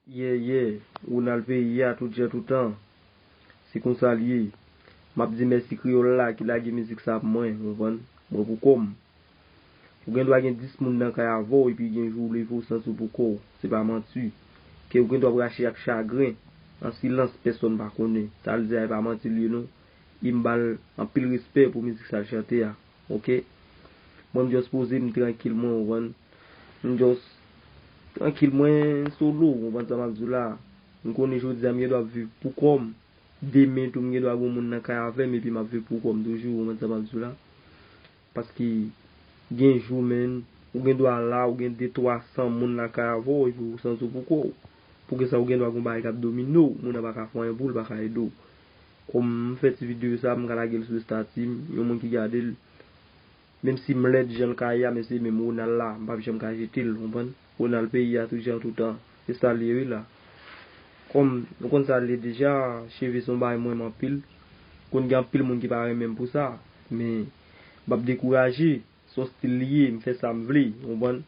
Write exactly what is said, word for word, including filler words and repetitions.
Yeah, yeah, Ronald peyi a, tout jan, tout tan. Se konsa l ye. M ap di mèsi kreyòl la ki lage mizik sa pou mwen, ou konprann? Mwen pou kò m. Ou gen dwa gen dis moun nan kay avè w, epi gen jou ou leve w santi w pou kò w. Se pa manti. Kè w gen dwa ap rache ak chagren. An silans, pèsonn pa konnen. Sa l di a, e pa manti l ye non. E m ba l anpil respè pou mizik sa l chante a. Oke? Mwen, m just poze m trankil mwen, ou konprann? M just trankil mwen solo, ou konprann sa m ap di w la? M konnen jodi a m gen dwa ap viv pou kò m. Demen tou, m gen dwa gen yon moun nan kay avè m, epi m ap viv pou kò m toujou, ou konprann sa m ap di w la? Paske gen jou, menn, ou gen dwa la, ou gen de twa san moun lakay avè w, epi ou santi w pou kò w. Poukisa ou gen dwa gen yon bagay k ap domine w, moun nan pa ka fè anyen pou l, pa ka ede w. Kòm m fè ti videyo sa, m ka lage l sou estati m, yon moun ki gade l, menm si m lèd jan l ka ye a, men se menm Ronald la, m p ap janm ka jete l, ou konprann? Ronald peyi a, tout jan, tout tan. Se sa l ye wi la. Kòm nou konn sa l ye deja, cheve se yon bagay m renmen anpil. Konn gen anpil moun ki pa renmen m pou sa, men m p ap dekouraje. Se yon stil li ye, m fè sa m vle, ou konprann?